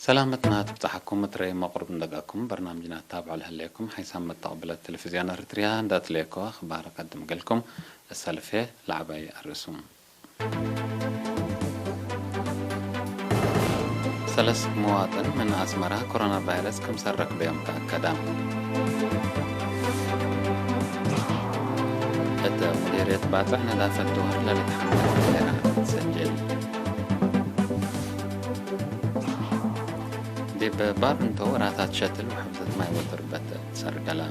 ሰላመትና ትብጻሓኩም፣ ምትረይ መቕሩብ ንደጋኩም በርናምጅና ታብዑ ለህለየኩም ሓይሳም መተቕብለት ቴሌቪዝዮን ኤርትርያ እንዳትለየኮ ኣኽባር ቀድም ገልኩም እሰልፌ ላዕባይ ኣርእሱ። ሰለስ መዋጥን ምን ኣስመራ ኮሮና ቫይረስ ክምሰል ረክበዮም ተኣከዳ። እተ ሙዴርየት ባጽዕ ነዳፈት ድዋር ለልትሓመል ሄራ ሰጅል። ዲብ ባርንቶ ወራታት ሸትል ወሕብዘት ማይ ወትርበት ትሰርገላ።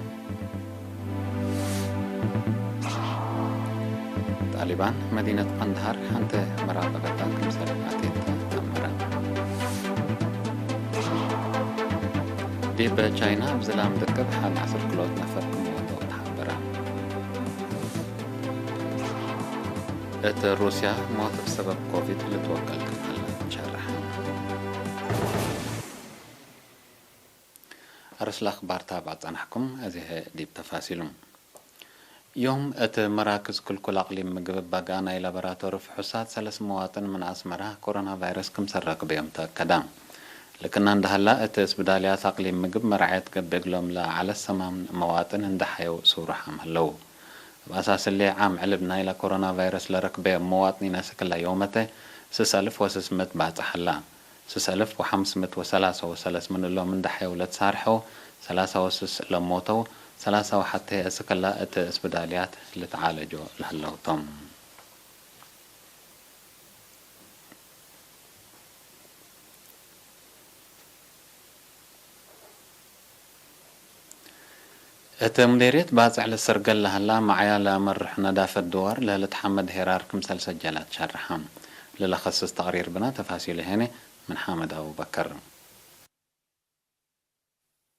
ጣሊባን መዲነት ቀንድሃር ሓንቲ መራቐቐታ ክምሰል ኣትየት ተኣመረ። ዲብ ቻይና ኣብ ዝላም ድቅብ ሓል ዓሰርተ ክልኦት ነፈር ክመወተው ተሓበረ። እት ሩስያ ሞት ብሰበብ ኮቪድ ልትወከል ክፋል ሸርሐ። ኣርስላ ኣኽባር ታብዓ ጸናሕኩም፣ እዚ ዲብ ተፋሲሉ። ዮም እት መራክዝ ክልኩል ኣቕሊም ምግብ ባጋ ናይ ላቦራቶሪ ፍሑሳት ሰለስ መዋጥን ምን ኣስመራ ኮሮና ቫይረስ ክምሰል ረክበዮም ተኣከዳ። ልክና እንዳሃላ እት እስብዳልያት ኣቕሊም ምግብ መርዓየት ገብእ እግሎም ለዓለ ሰማም መዋጥን እንዳሓየው ሱሩሓም ህለው። ኣብ ኣሳስሌ ዓም ዕልብ ናይላ ኮሮና ቫይረስ ለረክበ መዋጥኒና ስክላ ዮመተ ስስ ኣልፍ ወስስ ምእት ባጽሕ ኣላ። ስስ ኣልፍ ወሓምስ ምእት ወሰላሳ ወሰለስ ምን እሎም እንዳሐየው ለትሳርሐው፣ ሰላሳ ወስስ ለሞተው፣ ሰላሳ ወሓተ እስክላ እት እስብዳልያት ልትዓለጆ ለህለውቶም። እት ሙዴርየት ባጽዕ ልሰርገል ለሀላ መዓያ ለመርሕ ነዳፈት ድዋር ለልትሓመድ ሄራር ክምሰል ሰጀላት ሸርሓ። ለለኸስስ ተቕሪር ብና ተፋሲሉ ሄነ ምን ሓመድ ኣቡበከር።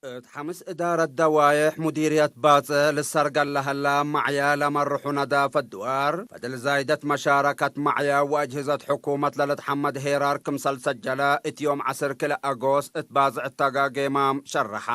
እት ሓምስ እዳረት ደዋይሕ ሙዲርየት ባጽዕ ልሰርገል ለሀላ መዓያ ለመርሑ ነዳፈት ድዋር ፈድል ዛይደት መሻረከት መዓያ ወአጅህዘት ሕኩመት ለልትሓመድ ሄራር ክምሰል ሰጀለ እት ዮም ዓስር ክልኤ ኣጎስት እት ባጽዕ እተጋጌማ ሸርሓ።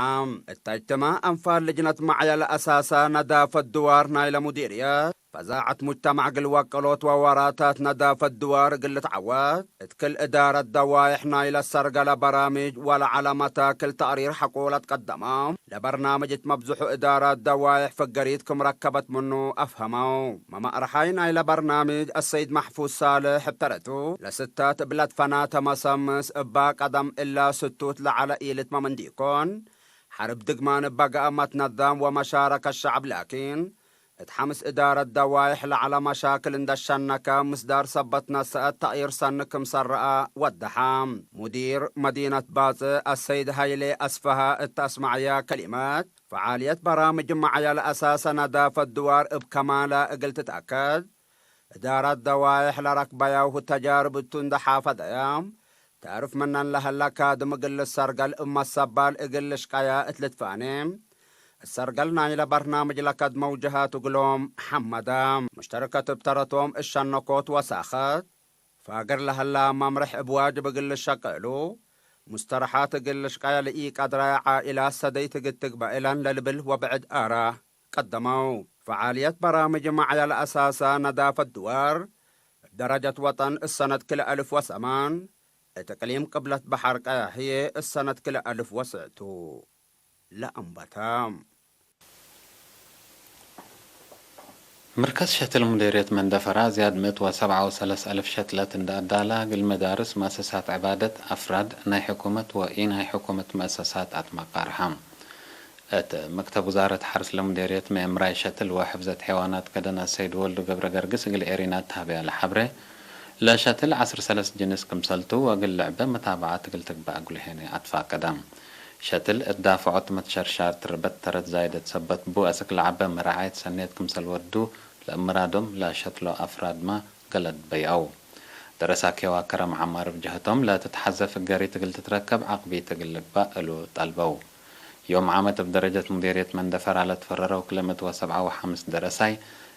እታይትማ ኣንፋል ልጅነት መዓያ ለአሳሳ ነዳፈት ድዋር ናይለ ሙዲርየት ፈዛዐት ሙጅተማዕ እግል ወቀሎት ወወራታት ነዳፈት ድዋር እግል ልትዓወት እት ክል እዳረት ደዋይሕ ናይለ ሰርገለ በራምጅ ወለዐለ መታክል ተቅሪር ሐቆ ለትቀደመው ለበርናምጅ እት መብዝሑ እዳራት ደዋይሕ ፍገሪት ክም ረከበት ምኑ አፍሀመው። መማእረሓይ ናይለ በርናምጅ አሰይድ ማሕፉዝ ሳልሕ እብ ተረቱ ለስታት እብ ለትፈናተ መሰምስ እባ ቀደም እላ ስቱት ለዐለ ኢልትመም እንዲኮን ሐርብ ድግማን እባ ገአመት ነዛም ወመሻረከት ሸዕብ ላኪን እት ሐምስ እዳረት ደዋይሕ ለዐለ መሻክል እንደ ሸነከ ምስዳር ሰበት ነሰአት ተቅይር ሰኒ ክምሰል ረአ ወደሐ። ሙዲር መዲነት ባጽዕ አሰይድ ሀይሌ አስፈሃ እት አስመዐያ ከሊመት፣ ፈዓልየት በራምጅ መዓያ ለአሳሰ ነዳፈት ድዋር እብ ከማላ እግል ትትአከድ፣ እዳራት ደዋይሕ ለረክበያሁ ተጃርብ እቱ እንደ ሓፈደያ፣ ተዕርፍ ምነን ለሀላ ካድም እግል ልሰርገል እብ መሰባል እግል ልሽቀያ እት ልትፋኔ፣ እት ሰርገል ናይለ በርናምጅ ለከድመው ጀሃት እግሎም ሐመደ። ሙሽተረከት እብ ተረቶም እሸነኮት ወሳኸት፣ ፋግር ለሀላ መምርሕ እብ ዋጅብ እግል ልሸቀ እሉ፣ ሙስተረሓት እግል ልሽቀያ ለኢቀድራያ ዓኢላት ሰደይት እግል ትግበእ እለን ለልብል ወብዕድ አራ ቀደመው። ፈዓልየት በራምጅ መዕያ ለአሳሳ ነዳፈት ድዋር፣ እብ ደረጀት ወጠን እሰነት ክልኤ አልፍ ወሰማን፣ እት እቅሊም ቅብለት በሐር ቀያሕዬ እሰነት ክልኤ አልፍ ወስዕቱ ለአንበተ። ምርከዝ ሸትል ሙዴርየት መንደፈራ ዝያድ ምእት ወሰብዓ ወሰለስ አልፍ ሸትለት እንደ አዳላ፣ እግል መዳርስ፣ መአሰሳት ዕባደት፣ አፍራድ ናይ ሕኩመት ወኢናይ ሕኩመት መአሰሳት አትመቃርሐ። እት መክተብ ውዛረት ሐርስ ለሙዴርየት መእምራይ ሸትል ወሕፍዘት ሐይዋናት ከደና ሰይድ ወልዱ ገብረ ገርግስ እግል ኤሪና እተሃበያ ለሐብረ፣ ለሸትል ዐስር ሰለስ ጅንስ ክምሰልቱ ወእግል ልዕበ መታብዓት እግል ትግባእ እግሉ ሄነ አትፋቀደ። ሸትል እት ዳፍዖት መትሸርሻር ትርበት ተረት ዛይደት ሰበት ቡ አስክ ለዐበ መራዓየት ሰኔት ክምሰል ወዱ ለእምራዶም ለሸትሎ አፍራድማ ገለድ በይአው። ደረሳ ኬዋ ከረም ዐማር ብጀህቶም ለትትሐዘ ፍገሪት እግል ትትረከብ ዐቅቢት እግል ልግባእ እሉ ጠልበው። ዮም ዓመት እብ ደረጀት ሙዴርየት መንደፈራ ለትፈረረው ክልኤ ምእት ወሰብዓ ወሐምስ ደረሳይ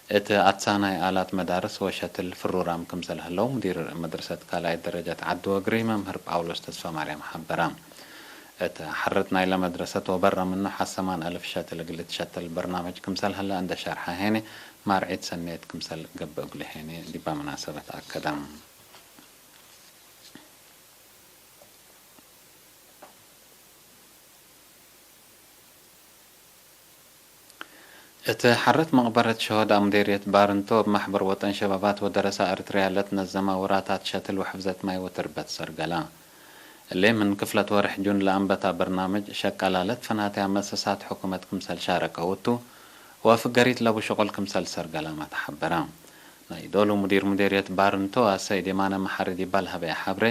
እት አትሳናይ አላት መዳርስ ወሸትል ፍሩራም ክምሰል ህለው ሙዲር መድረሰት ካልኣይ ደረጀት ዐዲ ወግሪ መምህር ጳውሎስ ተስፈማርያም ሐበረ። እት ሐርት ናይለ መድረሰት ወበረ ምኑ ሐሰማን አልፍ ሸትል እግል ልትሸተል በርናምጅ ክምሰል ሀለ እንደ ሸርሐ ሄኔ ማርዒት ሰኔት ክምሰል ገብእ እግሉ ሄኔ ዲባ መናሰበት አከደ። እቲ ሓረት መቕበረት ሸሆዳ ሙዴርየት ባርንቶ ኣብ ማሕበር ወጠን ሸባባት ወደረሳ ኤርትርያ ለትነዘማ ወራታት ሸትል ወሕፍዘት ማይ ወትርበት ሰርገላ። እሌ ምን ክፍለት ወርሕ ጁን ለኣንበታ በርናምጅ ሸቀላለት ፈናትያ መእሰሳት ሕኩመት ክምሰል ሻረከ ውቱ ወፍገሪት ለቡ ሽቁል ክምሰል ሰርገላ ማተሓበራ። ናይ ዶሉ ሙዲር ሙዴርየት ባርንቶ ኣሰይድ የማነ መሓሪ ዲባል ሀበያ ሓብሬ፣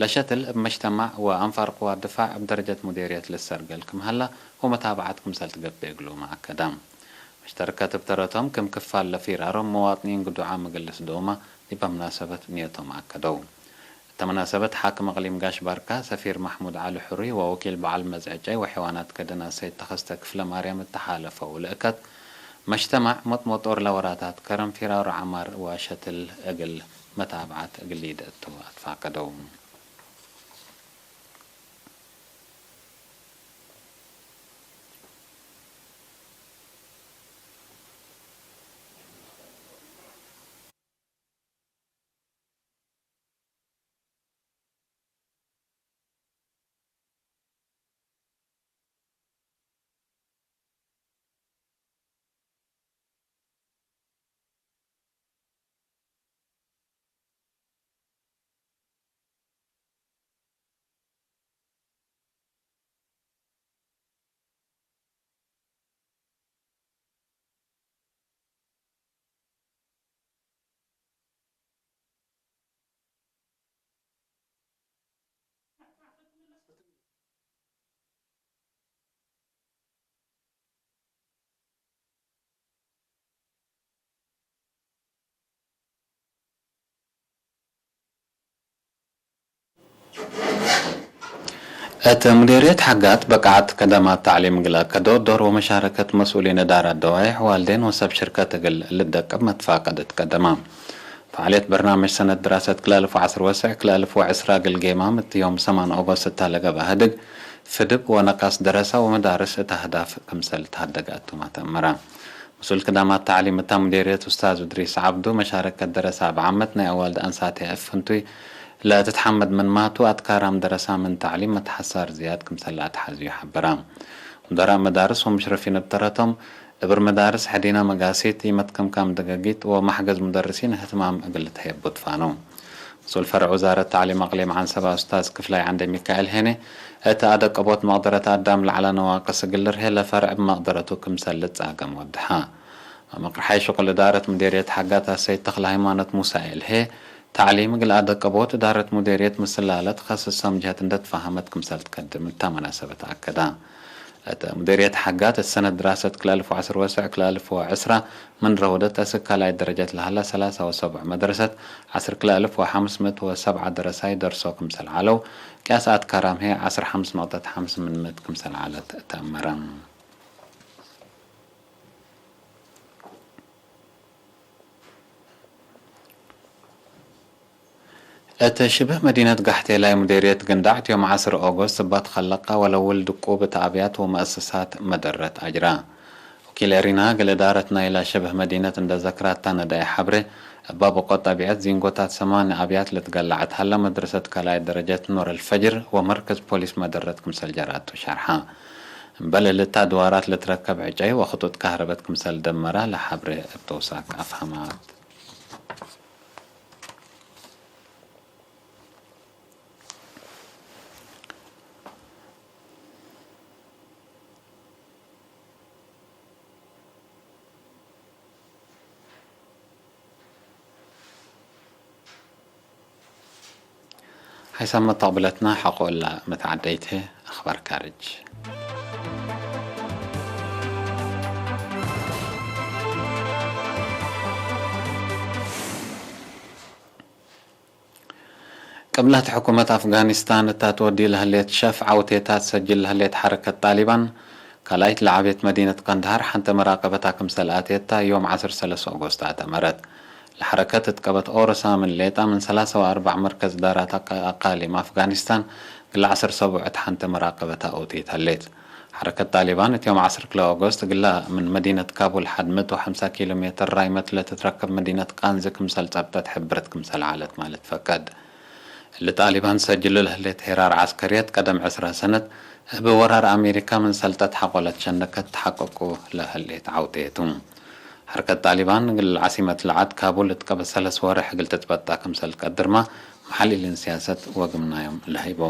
ለሸትል እብ መጅተማዕ ወአንፋር ቅዋት ድፋዕ እብ ደረጀት ሙዴርየት ልሰርገል ክም ሀላ ወመታብዓት ክምሰል ትገብእ እግሉ መኣከዳ። መሽተርከት እብ ተረቶም ክም ክፋል ለፊራሮም መዋጥኒን ግዱዓ ምግልስ ዶማ ዲባ መናሰበት ንየቶም ኣከደው። እተ መናሰበት ሓክም እቅሊም ጋሽ ባርካ፣ ሰፊር ማሕሙድ ዓሊ ሕሩይ ወወኪል በዓል መዝዕጨይ ወሐይዋናት ከደና ሰይድ ተኸስተ ክፍለ ማርያም እተሓለፈው ልእከት መጅተማዕ ሞጥሞጦር ለወራታት ከረም ፊራሮ ዓማር ወሸትል እግል መታብዓት እግል ይደእቱ ኣትፋቀደው። እት ሙዴርየት ሓጋት በቃዓት ከደማት ታዕሊም እግል ኣከዶ ዶር ወመሻረከት መስኡሊን እዳራት ደዋይሕ ዋልዴን ወሰብ ሽርከት እግል ልደቅብ መትፋቀድ እት ቀደማ። ፈዓልየት በርናምጅ ሰነት ድራሰት ክልኣልፍ ወዐስር ወስዕ ክልኣልፍ ወዕስራ እግል ጌማም እት ዮም ሰማን ኦጎስት እታ ለገብአ ህድግ ፍድብ ወነቃስ ደረሳ ወመዳርስ እት ኣህዳፍ ክምሰል ተሃደገ ኣቱም ኣተእመራ። መስኡል ክዳማት ታዕሊም እታ ሙዴርየት ኡስታዝ እድሪስ ዓብዱ፣ መሻረከት ደረሳ እብ ዓመት ናይ ኣዋልድ ኣንሳትያ እብ ፍንቱይ ለትትሓመድ ምን ማቱ፣ ኣትካራም ደረሳ ምን ታዕሊም መትሓሳር ዝያድ ክምሰል ኣትሓዝዩ ሓበራ። ሙደራእ መዳርስ ወሙሽረፊን እብ ተረቶም፣ እብር መዳርስ ሕዲና መጋሲት፣ ኢመትከምካም ደገጊት ወማሕገዝ ሙደርሲን እህትማም እግል ልትሀየቡ ትፋነው። መስኡል ፈርዕ ውዛረት ታዕሊም ኣቅሊም ዓንሰባ ኡስታዝ ክፍላይ ዓንደ ሚካኤል ሄኔ፣ እት ኣደቀቦት መቅደረት ኣዳም ለዐለ ነዋቅስ እግል ልርሄ ለፈርዕ እብ መቅደረቱ ክምሰል ልጻገም ወድሓ። መምቅርሓይ ሽቁል እዳረት ሙዴርየት ሓጋት ኣሰይድ ተክለ ሃይማኖት ሙሳ ኤልሄ፣ ታዕሊም እግል ኣደቀቦት እዳረት ሙዴርየት ምስላለት ከስሰም ጀህት እንደ ትፋሃመት ክምሰል ትከድም እታ መናሰበት ኣከዳ። እት ሙዴርየት ሓጋት እት ሰነት ድራሰት ክልኣልፍ ወዐስር ወስዕ ክልኣልፍ ወዕስራ ምን ረውደት እስክ ካልኣይ ደረጀት ለሃላ ሰላሳ ወሰቡዕ መድረሰት ዐስር ክልኣልፍ ወሐምስ ምእት ወሰብዓ ደረሳይ ደርሶ ክምሰል ዐለው፣ ቅያስ ኣትካራም ሄ ዐስር ሐምስ ነቅጠት ሐምስ ምን ምእት ክምሰል ዐለት ተአመረ። እት ሽብህ መዲነት ጋሕቴላይ ሙዴርየት ግንዳዕ ዮም ዐስር ኦጎስት እባ ትኸለቃ ወለውል ድቁብ እት ኣብያት ወመአሰሳት መደረት ኣጅራ። ወኪል ኤሪና እግል እዳረት ናይላ ሽብህ መዲነት እንደ ዘክራታ ነዳይ ሓብሬ፣ እባ ብቆ ጠቢዐት ዚንጎታት ሰማኒ ኣብያት ልትገላዕ እት ሀላ መድረሰት ካልኣይ ደረጀት ኑር አልፈጅር ወመርከዝ ፖሊስ መደረት ክምሰል ጀራቱ ሸርሓ። እምበል እልታ ድዋራት ልትረከብ ዕጨይ ወክጡጥ ካህረበት ክምሰል ደመራ ለሓብሬ እብ ተውሳክ ኣፍሃማት። ሓይሳም መተቕብለትና ሐቆ እላ መተዓደይት ኣኽባር ካርጅ። ቅብላት ሕኩመት ኣፍጋኒስታን እታ ትወዲ ለህሌት ሸፍ ዓውቴታት ሰጅል ለህሌት ሓረከት ጣሊባን፣ ካልኣይት ለዓቤት መዲነት ቀንድሃር ሓንቲ መራቀበታ ክምሰል ኣትየታ ዮም ዐስር ሰለስተ ኦጎስት ኣተመረት። ለሓረከት እት ቀበት ኦረሳ ምን ሌጣ ምን ሰላሳ ወአርባዕ መርከዝ እዳራት ኣቃ-፣ ኣቃሊም ኣፍጋኒስታን ግላ ዐስር ሰቡዕ እት ሓንቲ መራቀበታ ኦትየት ህሌት። ሓረከት ጣሊባን እት ዮም ዐስር ክልተ ኦጎስት ግላ ምን መዲነት ካቡል ሓድ ምእት ወሐምሳ ኪሎ ሜትር ራይ መትለ ትትረከብ መዲነት ቃንዚ ክምሰል ጸብጠት ሕብርት ክምሰል ዓለት ማለት ፈቀድ። لطالبان سجل ለህሌት ሄራር ዓስከርየት ቀደም ዕስራ ሰነት እብ ወራር ኣሜሪካ ምን ሰልጠት ሐቆለት ሸነከት ተሐቀቁ ለህሌት ዓውቴቱ። ሐርከት ጣሊባን እግል ዓሲመት ለዓድ ካቡል እት ቀበ ሰለስ ወርሕ እግል ትትበጣ ክምሰል ቀድርማ መሐሊሊን ሲያሰት ወግምናዮም ለሀይቦ።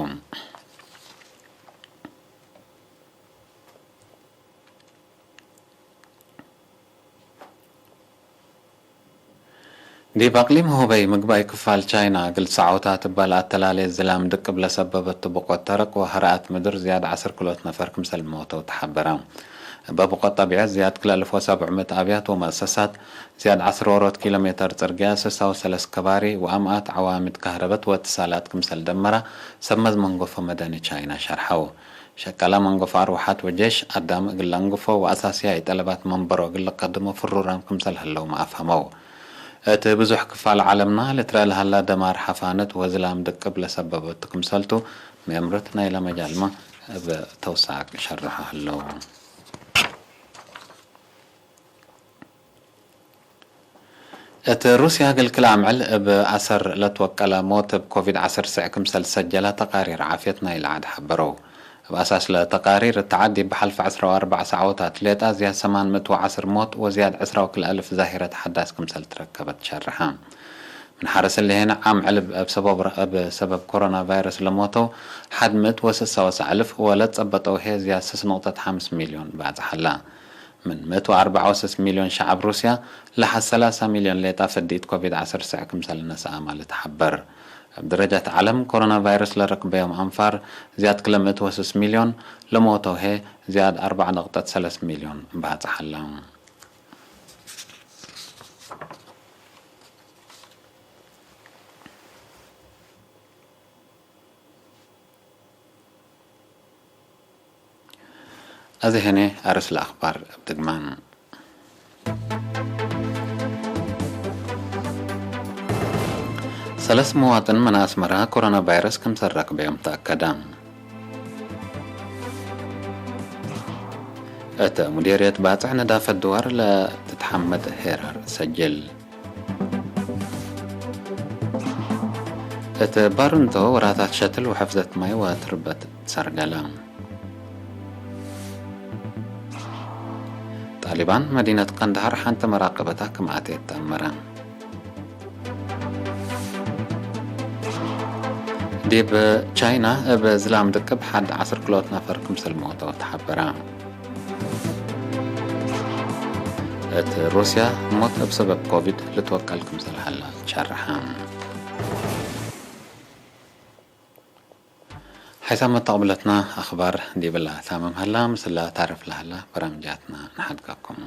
ዲብ ኣቅሊም ሁበይ ምግባይ ክፋል ቻይና እግል ሰዓውታት እባ ለኣተላሌ ዝላም ድቅብ ለሰበበት ቡቆት ተረቅ ወሀረኣት ምድር ዝያድ ዐስር ክሎት ነፈር ክምሰል ሞተው ተሓበረ። እበ ቡቆት ጠቢዐት ዝያድ ክልተ ኣልፍ ወሰብዕ ምእት ኣብያት ወመእሰሳት፣ ዝያድ ዐስር ወሮት ኪሎ ሜተር ጽርግያ፣ ስሳ ወሰለስ ከባሪ ወኣምኣት ዐዋሚድ ካህረበት ወእትሳላት ክምሰል ደመራ ሰብ መዝ መንጎፎ መደኒ ቻይና ሸርሐው። ሸቀላ መንጎፍ ኣርወሓት ወጄሽ ኣዳም እግል ለንግፎ ወኣሳስያይ ጠለባት መንበሮ እግል ልቀድሞ ፍሩራም ክምሰል ህለውመ ኣፍሀመው። እት ብዙሕ ክፋል ዓለምና ልትረአ ለሀላ ደማር ሐፋነት ወዝላም ድቅብ ለሰበበቱ ክምሰልቱ፣ መምርት ናይለ መጃልመ እብ ተውሳክ ሸርሖ ህለው። እት ሩስያ ግልክል ኣምዕል እብ ኣሰር ለትወቀለ ሞት እብ ኮቪድ ዐስር ስዕ ክምሰል ሰጀለ ተቃሪር ዓፍየት ናይለ ዓድ ሐበረው። እብ ኣሳስ ለተቃሪር እት ዓዲ እብ ሐልፍ ዐስራ ወኣርባዕ ሰዓወታት ሌጣ ዝያድ ሰማን ምእት ወዐስር ሞት ወዝያድ ዐስራ ወክልተ ኣልፍ ዛሂረት ሐዳስ ክምሰል ትረከበት ሸርሐ። ምን ሐርስ እሊሄነ ዓም ዕልብ እብ ሰበብ ረ-፣ እብ ሰበብ ኮሮና ቫይረስ ለሞተው ሐድ ምእት ወስሳ ወሰዕ እልፍ ወለጸበጠው ሄ ዝያድ ስስ ንቕጠት ሐምስ ሚልዮን ባጽሐላ። ምን ምእት ወኣርብዓ ወስስ ሚልዮን ሸዓብ ሩስያ ለሓዝ ሰላሳ ሚልዮን ሌጣ ፍዲት ኮቪድ ዐስር ስዕ ክምሰል ነስኣ ማለት ሐበር። እብ ደረጃት ዓለም ኮሮና ቫይረስ ለረክበዮም ኣንፋር ዝያድ ክለ ምእት ወስስ ሚልዮን ለሞተው ሄ ዝያድ ኣርባዕ ነቕጠት ሰለስ ሚልዮን ባጽሐላ። ኣዚ ሄነ ኣርእስ ለኣኽባር እብ ድግማን። ሰለስ መዋጥን ምን ኣስመራ ኮሮና ቫይረስ ክምሰል ረክበዮም ተኣከደ። እት ሙዴርየት ባጽዕ ነዳፈት ድዋር ለትትሐመድ ሄራር ሰጅል። እት ባርንቶ ወራታት ሸትል ወሐፍዘት ማይ ወትርበት ሰርገለ። ጣሊባን መዲነት ቀንዳሃር ሐንቲ መራቀበታ ክም ኣትየት ተኣመረ። ዲብ ቻይና እብ ዝላም ድቅብ ሐድ ዐስር ክልኦት ነፈር ክምሰል ሞተው ተሐበረ። እት ሩስያ ሞት እብ ሰበብ ኮቪድ ልትወቀል ክምሰል ሀላ ሸርሐ። ሓይሳብ መተቕብለትና ኣኽባር ዲብላ ታመም ሃላ ምስላ ታረፍ ለሃላ በራምጃትና ንሓድጋኩም።